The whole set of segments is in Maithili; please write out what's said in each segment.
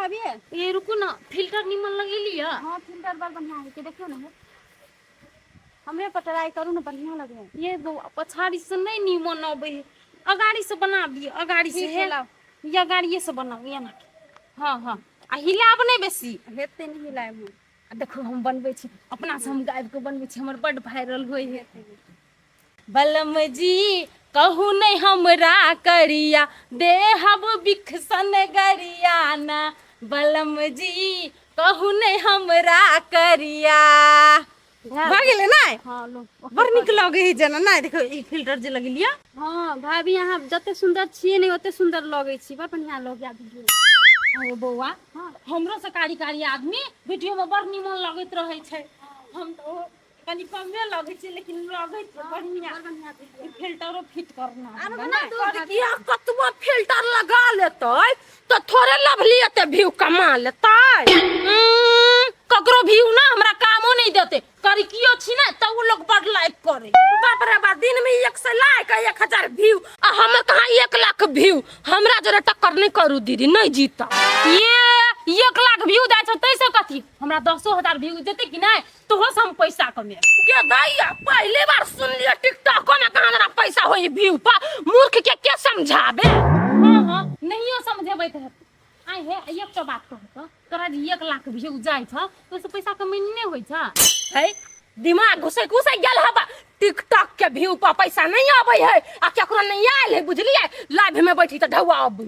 भाभी ये रुकू ना फिल्टर निमन लगेली है हाँ फिल्टर बड़ बढ़िया है के देखियो ना हमरे पर ट्राई करू ना बढ़िया लगे है ये बौआ पछाड़ी से नहीं निमन अबै है अगाड़ी से बना दियौ अगाड़ी से ठीक हे है लाओ ये अगाड़िए से बनाउ ये ना हाँ हाँ आ हिलाब नहि बेसी हेतै नहीं हिलायब हम आ देखो हम बनबै छी अपना से हम गाबि कऽ बनबै छी हमर बड्ड वायरल होइ है बलम जी कहू नहि हमरा करिया देहब बिखसन गरिया ना बलम जी कहू नहि हमरा करिया भऽ गेलै नहि हाँ लो बड़ नीक लगै है जेना नहि देखो ई फिल्टर जे लगेलियै हाँ भाभी अहाँ जते सुंदर छियै ने ओते सुंदर लगै छी बड़ बढ़िया लगैया वीडियो अरे बौआ हमरो से कारी कारी आदमी वीडियो में बड़ निमन लगैत रहै छै हम तऽ ओ कनि कमे लगै छै लेकिन लगै छै बढ़िया बड़ बढ़िया वीडियो ई फिल्टरो फिट करना आरो हमरा बना ने। दू अरे किया कतबो फिल्टर लगा लेतै तऽ थोड़े लवली एते व्यू कमा लेतै ककरो व्यू ना हमरा कामो नहीं देते करिकियो छी ना तऽ उ लोग बड़ लाइक करे बाप रे बाप दिन में एक सौ लाइक आ 1000 व्यू आ हमर कहाँ 1 लाख व्यू हमरा जरे टक्कर नहीं करू दीदी नहीं जीता ये 1 लाख व्यू दै छै तैसे कथी हमरा 10,000 व्यू देते कि नहीं तोहो से हम पैसा कमे के दैया पहली बार सुन लियो टिकटॉक में कहाँ जरा पैसा होई व्यू पर मूर्ख के के समझाबे हाँ हाँ नहियो समझेबै तऽ आइ हे एकटा बात कहू तऽ तोरा जे 1 लाख व्यू जाइ छौ ओहिसँ पैसा कमैनी नहि होइ छौ है दिमाग घुसै घुसै गेल हबा टिकटॉक के व्यू पर पैसा नहीं आबै है आ केकरो नहीं आयल है बुझलियै लाइव में बैठी तऽ ढौआ अबै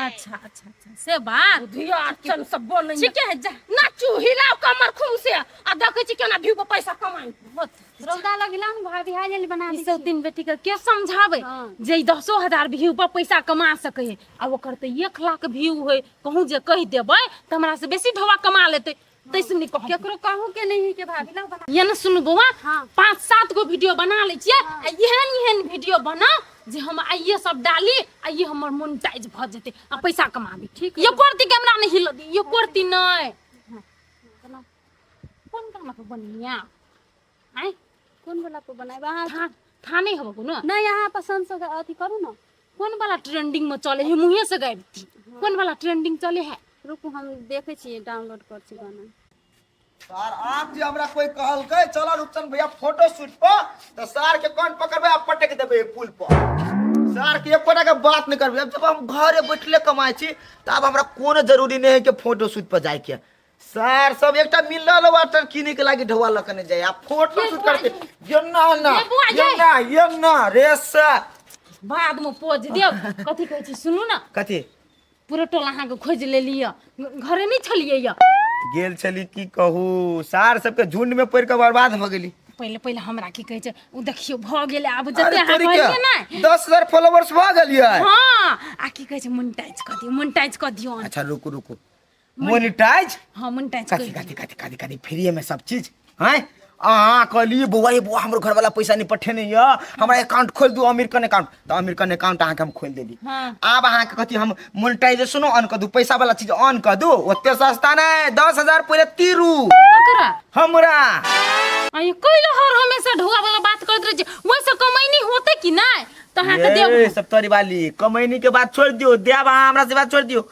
अच्छा अच्छा अच्छा से बात बुधिया अड़चन सब बनै ठीके है जा नाचू हिलाओ कमर खूम से आ देखै छी केना व्यू पर पैसा कमाई होत रौदा लगिला ने भाभी आ जल्दी बना ई दै सब छी। तीन बेटी के के समझाबै हाँ। जे ई 10,000 व्यू पर पैसा कमा सकै है आ ओकर तऽ 1 लाख व्यू है कहूँ जे कहि देबै तऽ हमरा से बेसी ढौआ कमा लेतै तैसे नहि कहब केकरो कहू के नहीं है के भाभी लाओ बना ये ने सुनू बौआ हाँ। 5-7 गो वीडियो बना लै छियै आ एहन एहन वीडियो बनाउ जे हम आइए सब डाली आ ई हमर मोनिटाइज भऽ जेतै आ पैसा कमाबी ठीक ये करती कैमरा नहि हिल दी ये करती नहि बनाओ। कोन गाना पर बनिया आँय कोन वाला पर बनाएब अहाँ था था नहीं हबो कोनो नहीं अहाँ पसंद से अथी करू ना कोन वाला ट्रेंडिंग में चले है मुँहे से गाबती कोन वाला ट्रेंडिंग चले है रुकू हम देखै छियै डाउनलोड कर छी गाना सर आप जे हमरा कोई कहलकै चल रूपचंद भैया फोटो शूट पर तऽ सार के कान पकड़बै आ पटक देबै पुल पर सार के एकोटा के बात नहीं करबै अब जब हम घरे बैठले कमाइ छी तऽ आब हमरा कोनो जरूरी नहीं है कि फोटो शूट पर जाइके सार सब एकटा मिलल वाटर किने के लागि ढौआ लऽ के नहीं जाय आ फोटो शूट करते ये ना ना ये बुआ, ये ये। ना ये ना रे सर बाद में पोज देब कथी कहै छी सुनू ना कथी पूरा टोला अहाँके खोजि लेलियै घरे नहि छलियै यऽ गेल छली की कहू सार सबके झुंड में पड़ि के बर्बाद भऽ गेली पहिले पहिले हमरा की कहै छै ओ देखियौ भऽ गेलै आब जते अरे अहाँ तोरी कहलियै के ने 10,000 फॉलोवर्स भऽ गेलियै हँ आ की कहै छै मोनिटाइज कऽ दियौ मोनिटाइज कऽ दियौ अच्छा रुकू रुकू मोनिटाइज हँ मोनिटाइज कऽ कथी कथी कथी कथी कथी फ्रीए में सब चीज हैं अहाँ कहलियै बौआ ये बौआ हमर घरवाला पैसा नहीं पठेने यऽ हमरा अकाउंट खोलि दू अमेरिकन अकाउंट तऽ अमेरिकन अकाउंट अहाँके हम खोलि देली हाँ। आब अहाँके कथी हम मोनिटाइजेशनो ऑन कऽ दू पैसा वाला चीज ऑन कऽ दू ओते सस्ता नहि 10,000 पहिले तीरू ककरा हमरा आ कैला हर हमेशा ढोआ वाला बात करैत रहै छै ओहिसँ कमैनी होतै कि नहि तऽ अहाँके देब ये सब तोरी वाली कमैनी के बात छोड़ दियो देब अहाँ हमरा से बात छोड़ दियो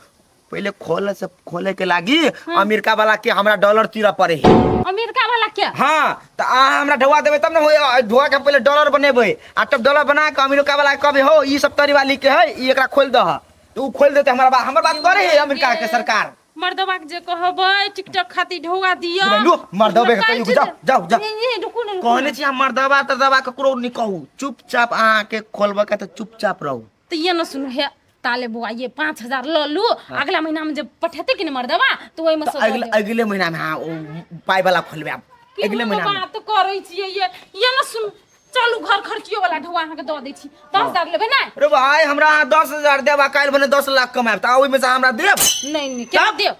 पहिले खोले से खोले के लागी अमेरिका वाला के हमरा डॉलर तीरा पड़े है अमेरिका वाला के हाँ तो अहाँ हमरा ढोआ देबै तब ने होय ढोआ के हम पहिले डॉलर बनेबै आ तब डॉलर बना के अमेरिका वाला के कहबै हो ई सब तरी वाली के है ई एकरा खोल दह तो उ खोल देते हमरा बात हमर बात करे है अमेरिका के सरकार मर्दबा के जे कहबै टिकटॉक खातिर ढोआ दिअ लू, मर्दबे के कहियो, जाओ, जाओ, जाओ। ए, ए, रुकू ने रुकू कहने ने। छी हम मर्दबा तर्दबा ककरो नहीं कहू चुपचाप अहाँ के खोलबऽ के तऽ चुपचाप रहू तऽ ये न सुनू हे ताले बौआ ये 5,000 लऽ लू अगला महीना में जब पठेतै कि ने मर्दबा तऽ ओहिमे तऽ से दऽ अगले देब। अगले महीना में हाँ ओ पाई वाला खोलबे आब की अगले हम महीना में बात करै छियै ये न सुन चलू घर खर्चियो वाला ढोआ अहाँके दऽ दै छी 10,000 लेबै ने अरे भाई हमरा अहाँ 10,000 देब आ काल्हि भने 10 लाख कमायब तऽ ओहिमे से हमरा देब नहि नहि केना देब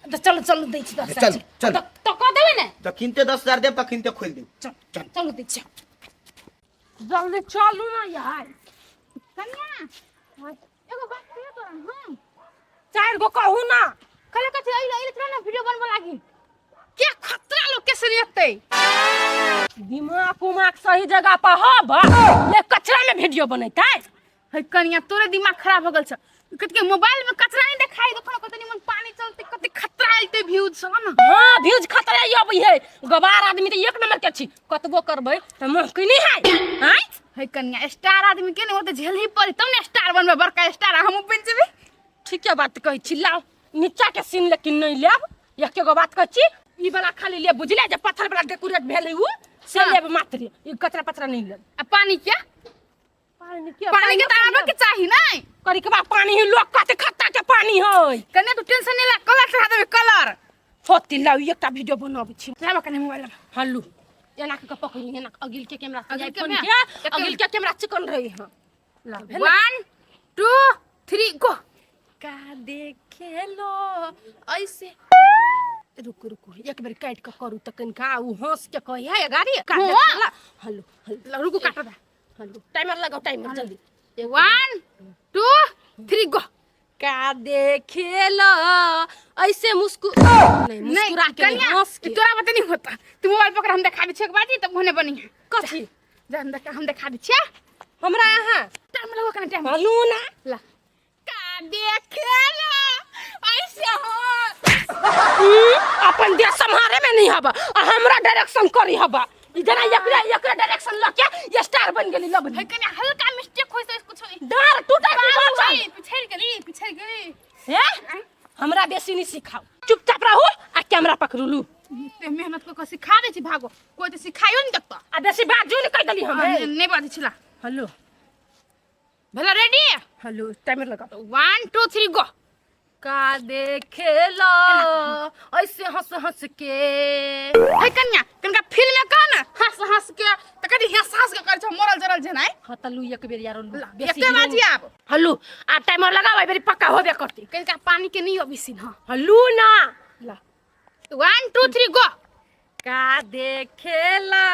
तऽ चलू चलू दै छी 10,000 चलू, चलू। तऽ कऽ देबै ने जखिनते 10,000 देब तखिनते खोलि देब चल चलू दै छी जल्दी चलू ना यार कनिया एगो बात कहियो तोरा हम चार गो कहू ना कल कथी अइले अइले तोरा ना वीडियो बनबऽ लागी के खतरा लोग के सुनियते दिमाग उमाग सही जगह पर हब ये कचरा में वीडियो बनैतै है कनिया तोरे दिमाग खराब हो गेल छ कत के मोबाइल में कचरा नहीं देखाई देखो कत निमन पानी चलते कत चला ना। हाँ, व्यूज खतरे अबै है। गवार आदमी तऽ एक नंबर के छी, कतबो करबै तऽ मुँह की नहीं है आँय? है कन्या, स्टार आदमी के ने ओ तऽ झेलही पड़ी तब ने स्टार बनबै, बड़का स्टार हमहूँ बनि जेबै। ठीके बात कहै छी। लाउ नीचा के सीन लेकिन नहीं लेब, एके गो बात कहै छी, ई वाला खाली लेब, बुझलियै? जे पत्थर वाला डेकोरेट भेल उ से हाँ। लेब मात्र, ई कचरा पचरा नहीं लेब। आ पानी के? पानी के? पानी के तऽ आबऽ के चाही नै। करी के बाद पानी ही लोग कहते खत्ता के पानी है। कन्या तू टेंशन नहीं ला, कलर चढ़ा देबै कलर। होती लाउ एकटा वीडियो बनाबै छी। लाबऽ कने मोबाइल लाबऽ। हल्लू एना के पकड़ली, एना के अगिल के कैमरा से, अगिल आईफोन कैमरा? के अगिल के कैमरा चिकन रही। हां ला भेलै। 1 2 3 गो। का देखे लो ऐसे? रुकू रुकू, एक बेर काटि के करू तऽ कनिका ओ हंस के कही है गाड़ी का हुआ? देखला। हल्लू हल्लू। रुकू, काट दे। हल्लू, टाइमर लगाओ, टाइमर जल्दी। 1 2 3 गो। का देखे लो ऐसे मुस्कु नहीं, नहीं मुस्कुरा के नहीं, कन्या हंस के। तोरा बते नहीं होता, तू मोबाइल पकड़, हम देखा दै छियै एक बाजी तब होने बनी है। कथी? जा, हम देखा दै छियै। हमरा यहाँ टाइम लगो कने, टाइम। हल्लू ना। ला, का देखे लो ऐसे हो? अपन देश सम्हारे में नहीं हबा आ हमरा डायरेक्शन करी हबा। ई जना एकरे एकरे डायरेक्शन ल के ये स्टार बन गेली लबनी। है कन्या, हल्का मिस्टेक होय से कुछ नहीं। डार टूटा के बचल। पिछड़ गेली, पिछड़ गेली। हे, हमरा बेसी नहीं सिखाओ, चुपचाप रहू आ कैमरा पकड़ू लू। इते मेहनत कऽ के सिखा दै छी, भागो कोई तऽ सिखाइयो नहीं देखतो। आ बेसी बाजू नहीं कह देली हम। नहीं बाजै छिला। हेलो। भेला रेडी? हेलो, टाइमर लगाओ। 1 2 3 गो। का देखे लो ऐसे हंस हंस के? है कन्या, कनका फिल्म में कह ना हंस हंस के, त कनी हंस हंस के करै छ, मरल जरल जेनाइ। हाँ त लू एक बेर यारो लू। ला, बेसी एके बाजी आब। हल्लू, आब टाइमर लगाओ, एहि बेरी पक्का होबे करती। कनका पानी के नहीं अबै सीन। हां हल्लू ना। ला, 1 2 3 गो। का देखेला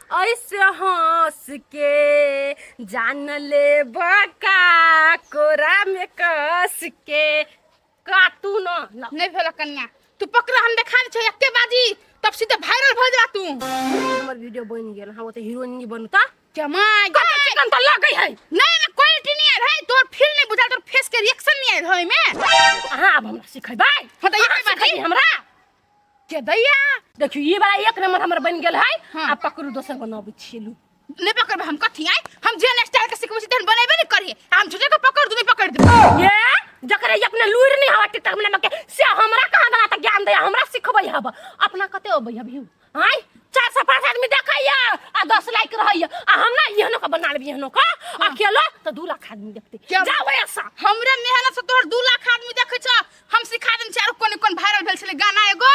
ऐसे हंस के? जान ले बका कोरा में कस के का तू न ला। नहीं भेल कन्या, तू पकड़, हम देखा दै छियै एके बाजी तब सीधे वायरल भ जा तू। हमर वीडियो बन गेल। हाँ, ओते हीरोइन नहीं बनता। जमाई कते चिकन त लगै है। नहीं, में क्वालिटी नहीं आयल है, तोर फील नहीं बुझाल, तोर फेस के रिएक्शन नहीं आयल है में। अहाँ आब हमरा सिखेबै? हाँ, तऽ एके अहाँ बाजी। सिखेबै हमरा? के दैया। देखियौ, ई वाला एक नंबर हमर बनि गेल है। हाँ। आ पकड़ू, दोसर बनाबै छियै, लू। नहीं पकड़बै हम कथी आइ, हम जेहन स्टाइल के सिखबै छी तेहन बनेबे नहीं करिए, हम झूठे के पकड़ दू, नहीं पकड़ देबै। ये जकरे अपने लूरि नहीं हवा टिकटॉक बनाबे के, से हमरा कहाँ दना त ज्ञान दैया, हमरा सिखबै हब। अपना कते अबै हब? आइ 4 से 5 आदमी देखैया आ 10 लाइक रहैया, आ हम ना एहनो के बना लेबै, एहनो के अकेलो त 2 लाख आदमी देखतै। क्या? जाओ ऐसा। हमरे मेहनत से तोहर 2 लाख आदमी देखै छ, हम सिखा देम छी। आरो कोन कोन वायरल भेल छलै गाना एगो,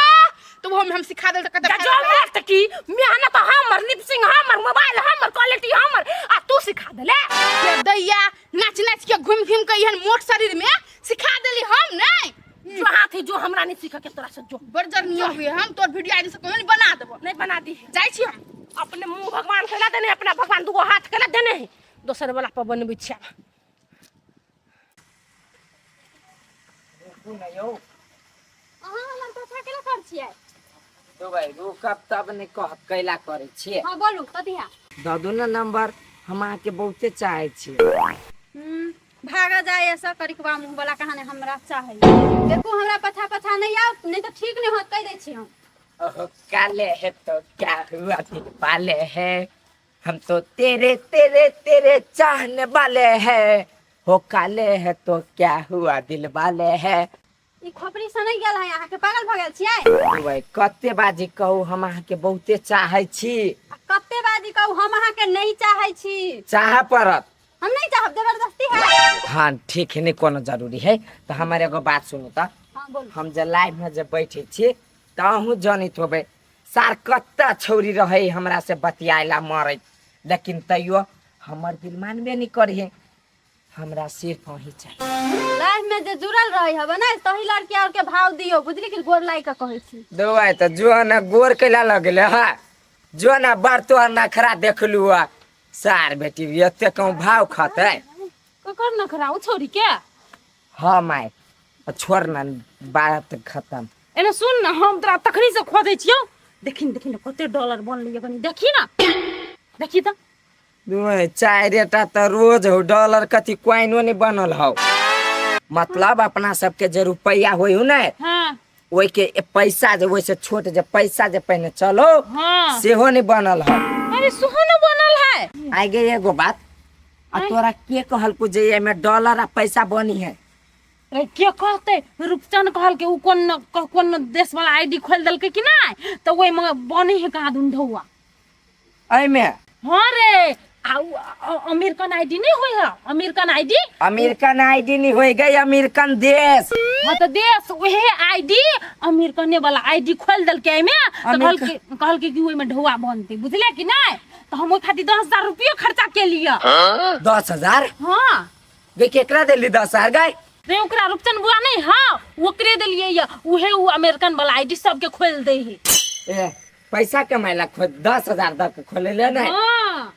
तऽ ओहो में हम सिखा देल तऽ कते जा viral जो भेल। मरत की मेहनत हमर, लिपसिंग हमर, मोबाइल हमर, क्वालिटी हमर, आ तू सिखा देले। के दैया, नाच नाच के घुम घुम के एहन मोट शरीर में सिखा देली हम नहीं। जो हाथ है जो हमरा नहीं सीख के तोरा से जो। बड़ जर्नी हुए, हम तोर वीडियो आदि से कहियो नहीं बना देबो। नहीं बना दी। जाइ छी हम। अपने मुंह भगवान केला देने, अपना भगवान दूगो हाथ केला देने है, दोसर वाला पर बनबै छियै। रुकू ने यौ। अहाँ हमर पाछा केना कर छियै? दुबई रुकब तब ने कहब कैला करै छियै। हाँ बोलू, कथी है? दऽ दू ने नंबर, हम अहाँके बहुते चाहै छी। भागा जाय ऐसा करिकबा मुँह वाला, कहाँ ने हमरा चाहे। देखू, हमरा पछा पछा नहीं आओ, नहीं तो ठीक नहीं होत, कह दै छी हम। ओहो काले है तो क्या हुआ, दिल पाले है, हम तो तेरे तेरे तेरे चाहने वाले हैं। हो काले है तो क्या हुआ, दिल वाले है। ई खोपड़ी से नहीं गेल है, अहाँके पागल भऽ गेल छियै? दुबई कते बाजी कहू, हम अहाँके बहुते चाहै छी। आ कते बाजी कहू, हम अहाँके नहीं चाहै छी। चाह पड़त। हम नहीं चाहब, जबरदस्ती है? हाँ ठीक है, नहीं कोनो जरूरी है। तऽ हमर एगो बात सुनू तऽ। हाँ बोलू। हम जे लाइव में जे बैठे छी तऽ अहूँ जनैत होबै, सार कत्ता छौरी रहै हमरा से बतियाइला मरैत, लेकिन तैयो हमर दिल मानबे नहीं करिहे, हमरा सिर्फ अहीं चाही। लाइफ में जे जुड़ल रहे हब ना, तही लड़की और के भाव दियो, बुझली कि गोर लाइ के कहै छी। दवाइ तऽ जो ने गोर कैला लगले हा, जो ने बड़ तोहर नखरा देखलू हा, सार बेटी एते कहूँ भाव खतै। ककर नखरा? ओ छोरी के? हाँ माय, छोड़ ना, बात खत्म। एने सुन ना, हम तोरा तखनी से खोजै छियौ। देखी न, देखी न, कते डॉलर बनलै कनी देखी ना, देखी तऽ। दुए चारिटा तऽ रोज हो डॉलर, कथी क्वाइनो नहीं बनल हौ। मतलब अपना सबके जे रुपैया होइ हु ने, हाँ, ओहि के पैसा जे ओहिसे छोट जे पैसा जे पहिने चलो हाँ सेहो नहीं बनल है। अरे सोहनो बनल है। आइ गे एगो बात, आ तोरा के कहलको जे एमे डॉलर आ पैसा बनी है? अरे के कहते, रूपचंद कहलके उ कोन कोन देश वाला आईडी खोल देलकै कि नहीं, तो ओहि में बने है कहाँ दुन ढौआ एमे। हाँ रे, आ उ अमेरिकन आईडी नहीं होय है, अमेरिकन आईडी। अमेरिकन आईडी नहीं होय गई, अमेरिकन देश। हाँ तो देश वहे आईडी अमेरिकने वाला आईडी खोल देलकै एमे, तो कहलके कहलके कि ओहिमे ढौआ बनतै, बुझले कि नहीं? तो हम ओहि खातिर 10,000 रुपया खर्चा केलियै। 10,000? हाँ। गे केकरा देली 10,000 गई? रे ओकरा रूपचंद बुआ नहीं, हाँ ओकरे देलियै या, उहे उ अमेरिकन वाला आईडी सबके खोल दे है। ए पैसा कमाइला खोल 10,000 दऽ के खोले ले नहीं? हाँ।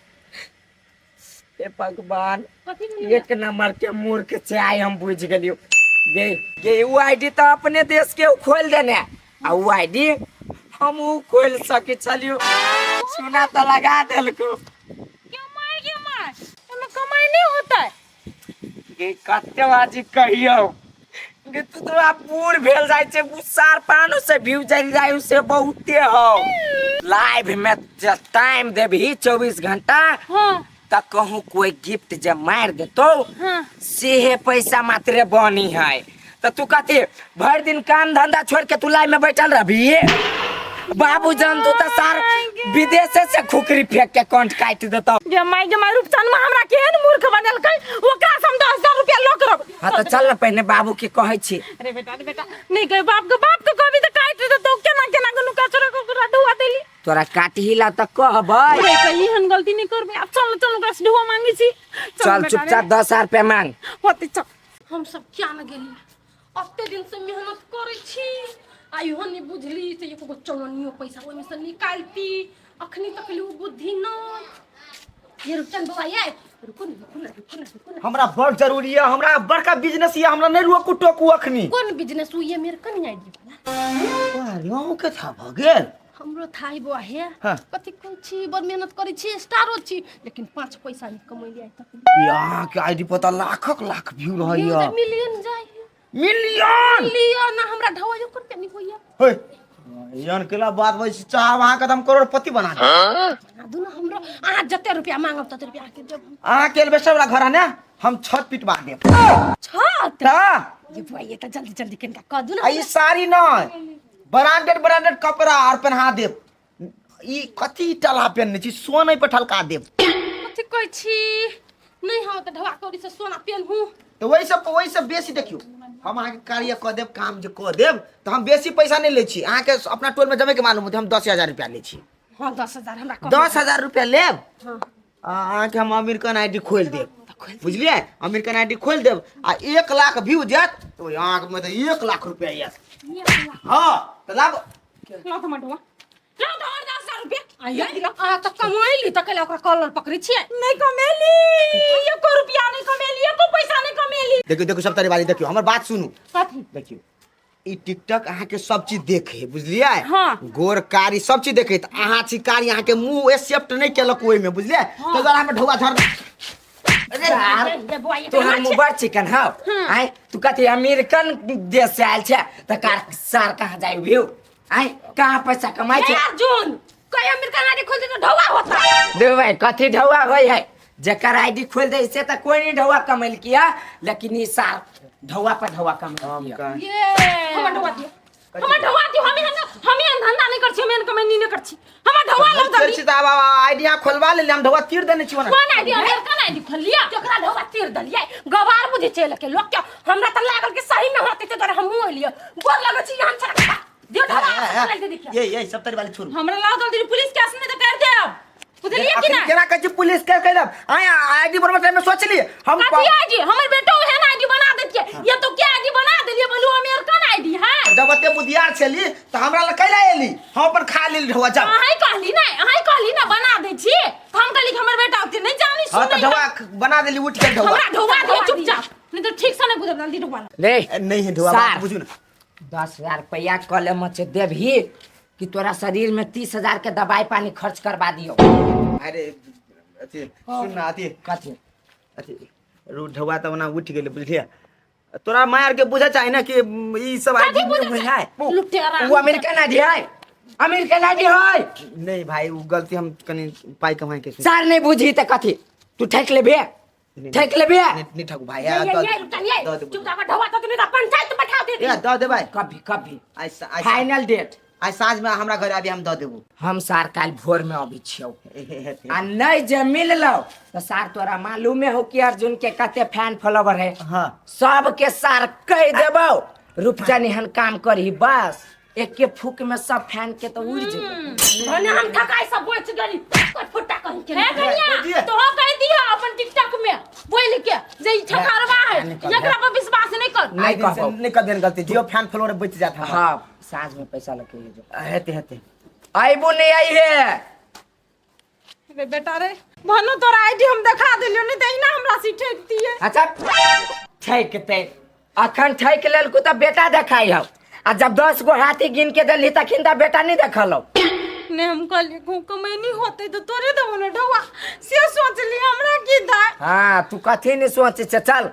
हे भगवान, कथी भेलै? एक नंबर के मूर्ख छै, आइ हम बुझि गेलियो। गे गे उ आईडी तऽ अपने देश के उ खोल देने, आ उ आईडी हम उ खोल सकै छलियो, सुना तऽ लगा देलको। क्यों मार गे मार, ओमे कमाई नहीं होता है। गे कते बाजी कहियो गे, तू तो आब बूढ़ भेल जाइ छै, गुस्सार पानो से व्यू चलि जाइ से बहुते हो। लाइव में जे टाइम देबही 24 घंटा, हाँ त कहूँ कोई गिफ्ट जे मार देतो, हाँ सेहे पैसा मात्रे बनी है। त तू कथी भरि दिन काम धंधा छोड़ के तू लाइव में बैठल रहबी? बाबू जान तू त सार विदेशे से खुकरी फेंक के कंठ काटि देतौ। गे माय गे माय, रूपचंद में हमरा केहन मूर्ख बनेलकै, ओकरा से हम 10,000 रुपया लऽ के रहबै। हाँ त चल न पहिने बाबू के कहै छी। अरे बेटा, अरे बेटा, नहीं कहे बाप के, बाप के कहबी त काटि देतौ, केना केना के नुका चोरा के ओकरा ढुआ देली। तोरा काटही ला त कहबै। रे कही एहन गलती नहीं करबै, आब चल चल ओकरा से ढुआ मांगै छी। चल बेटा, चुपचाप 10,000 रुपया मांग। होतै चल। हम सब क्या न गेली, अते दिन से मेहनत करै छी, आ इहो नहीं बुझली से एको गो चौअन्नियो पैसा ओहिमे से निकालती, अखनी तक उ बुद्धि न। ये रुपचंद बौआ ये रुको न, रुको न, रुको न, रुको न। हमरा बड़ जरूरी है, हमरा बड़का बिजनेस ये, हमरा नहीं रोकू टोकू अखनी। कोन बिजनेस उ ये अमेरिकन आईडी वाला? अरे अहूँ के था भऽ गेल? हमरो था ही बौआ हे। हाँ। कथी कहै छी, बड़ मेहनत करै छी, स्टारो छी, लेकिन 5 पैसा नहीं कमैली आइ तक। ये अहाँके आईडी पर तऽ लाखक लाख व्यू रहैया। मिलियन जाइ। मिलियन? मिलियन, हमरा ढवाइयो करते नहीं होइया। हे एहन केला बात बजै छी, चाहब अहाँके तऽ हम करोड़पति बना देब। बना दू न हमरो, अहाँ जते रुपया मांगब तते रुपया अहाँके देब हम। अहाँके एल्बेस्टर वाला घर है ने, हम छत पिटवा देब। छत? हाँ। ये बुआ, ये तऽ जल्दी जल्दी कनिका कऽ दू न। आ ई साड़ी नहि, ब्रांडेड ब्रांडेड कपड़ा आर पहना देब। ई कथी टला पहनने छी, सोने पर ठलका देब। कथी कहै छी? नहीं हम तऽ ढवा कौड़ी से सोना पेनहू। तऽ ओहि सब बेसी देखियौ, हम अहाँके कार्य कऽ देब, काम जे कऽ देब तऽ हम बेसी पैसा नहि लै छी। अहाँके अपना टोल में जमे के मालूम होतै, हम 10,000 रुपया लै छी। हाँ, 10,000 हमरा कऽ। 10,000 रुपया लेब। हाँ। अहाँके हम अमेरिकन आईडी खोलि देब, बुझलियै? अमेरिकन आईडी खोलि देब आ 1 लाख व्यू जायत तऽ अहाँके मतलब 1 लाख रुपया आयत। हाँ तऽ लाब। लाउ तऽ हमर ढौआ, लाउ तऽ हमर 10,000 रुपया। आइया, अहाँ तऽ कमैली तऽ कैला ओकरा कॉलर पकड़ै छियै? नहीं कमेली, एको रुपया नहीं कमेली, एको पैसा नहीं कमेली। देखियौ देखियौ सब तरीवाली, देखियौ हमर बात सुनू। कथी? देखियौ ई टिकटॉक अहाँके सब चीज देखे, बुझलियै? हाँ। गोर कारी सब चीज देखे, तऽ अहाँ छी कारी, अहाँके मुँह एक्सेप्ट नहि केलक ओहिमे, बुझलियै? ताहि दुआरे हमर ढौआ झड़। अरे यार, तोहर मुँह बड़ चिकन हौ। आय तू कथी अमेरिकन देश से आयल छै तऽ कार सार कहाँ जाइ व्यू? आय कहाँ पैसा कमाइ छै? अर्जुन कोई अमेरिकन आईडी खोल दे तो ढौआ होता। देबै कथी ढौआ होइ है? जेकर आईडी खोल दे से तऽ कोई नहीं ढौआ कमेल किया, लेकिन ई साल ढौआ पर ढौआ कमेल किया। ये हमर ढौआ दियो, हमर ढौआ दियो, हम एहन, हम एहन धंधा नहीं कर छी, हम एहन कमैनी नहीं कर छी, हमर ढौआ लग जल्दी। छी तऽ आब आईडी अहाँ खोलवा लेली, हम ढौआ तीर देने छी ओना। कोन आईडी? अमेरिकन आईडी खोलिया? केकरा ढौआ तीर देलियै? गवार बुझै छै लके लोक के, हमरा तऽ लागल कि सही में होतै, ते दुआरे हमहूँ एलियै। गोर लगै छी, हम छड़ा दियो ढौआ लग देखियो। ये सब तरी वाली छोड़ू। हमरा लाओ जल्दी पुलिस केस नहीं तऽ कर देब, बुझलियै कि अखन ना? केना कहै छी पुलिस केस कहि देब? आय आईडी बनबै टाइम में सोचलियै हम कथी आईडी? हमर बेटो एहन आईडी बना देतियै, ये तो क्या आईडी बना देलियै? बोलू अमेरिकन आईडी है। जब एते बुधियार छली तऽ हमरा लग कैला एली? हम अपन खा लेली ढौआ जाओ। अहाँ कहली ना, अहाँ कहली ना बना दै छी, तऽ हम कहली कि हमर बेटा ओते नहीं जानी हाँ तऽ सुनै। ढौआ बना देली, उठ के ढौआ हमरा ढौआ दिअ चुपचाप, नहीं तो ठीक से नहीं बुझब, जल्दी ढौआ ला। रे नहीं है ढौआ, बात सार। बुझू ना। 10,000 रुपया कले मचे देबही कि तोरा शरीर में 30,000 के दवाई पानी खर्च करवा दियो। अरे अथी सुन ना, अथी कथी? अथी रू ढौआ तऽ ओना उठि गेलै, बुझलियै? तोरा माय आर के बुझे चाही ना कि ई सब आदमी नहीं है। लुटेरा वो अमेरिकन आदि है, अमेरिकन आदि है। नहीं भाई, वो गलती हम कनी पाई कमाए के सार नहीं बुझी त कथी तू ठेक लेबे, ठेक लेबे। नहीं ठकू भाई, ये यार, ये दऽ ये रुपचन ये दऽ देबो। चुपचाप ढवा तो नहीं पंचायत बैठा दे। ए, दऽ देबै। कभी कभी आइ आइ फाइनल डेट। आइ साँझ में हमरा घर आबी, हम दऽ देबो। हम सार काल्हि भोर में अबै छियौ। हेतै। आ नहीं जे मिललो तो सार तोरा मालूमे हो कि अर्जुन के कते फैन फॉलोवर है। हाँ। सबके सार कह देबो रूपचन एहन काम करही, बस एके फूक में सब फैन के तो उड़ जेबे। भने हम थकाई सब बच गेली, कोई फुट्टा कहीं के हे नहीं। कनिया, तो हो कह दिया अपन टिकटॉक में बोल के जे ई ठकारवा है, नहीं कर। एकरा पर विश्वास नहीं कर। नहीं आइ दिन से कहबो। नहीं कर देन गलती, जियो फैन फॉलोवर बच जात हमरा। हाँ, साँझ में पैसा लगे जो। हेतै हेतै। आइबो नहीं आई है। रे बेटा रे भानु, तोरा आईडी हम देखा देलियो, नहीं त इना हमरा से ठेक दिए। अच्छा ठेकते, अखन ठेक लेलको तऽ बेटा देखाई हौ, आ जब 10 गो हाथी गिन के देली तखन तऽ बेटा नहीं देखल हौ। ने हम कहलिए घूम कमैनी होते तो तोरे देबो ने ढौआ, से सोचली हमरा की दा। हाँ, तू कथी नहीं सोचे छे, चल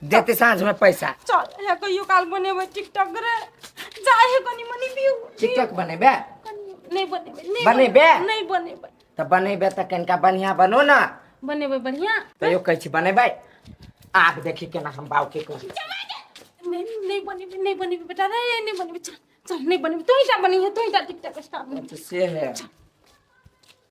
देते साँझ में पैसा। चल हे कहियो काल बनेबै टिकटॉक रे, जाय हे कनी मनी व्यू। टिकटॉक बनेबे? कनी नहीं बनेबै, नहीं। बनेबे? नहीं बनेबै। तऽ बनेबे तऽ कनिका बढ़िया बनो ना। बनेबै बढ़िया। तैयो कहै छी बनेबै, आब देखी केना हम बाउ के कहै। नहीं नहीं बनेबै, नहीं बनेबै बेटा रे, नहीं बनेबै। चल चल, नहीं बनेबै, तू ही जा बनी है, तू ही जा टिकटॉक स्टार बनी। तऽ से है।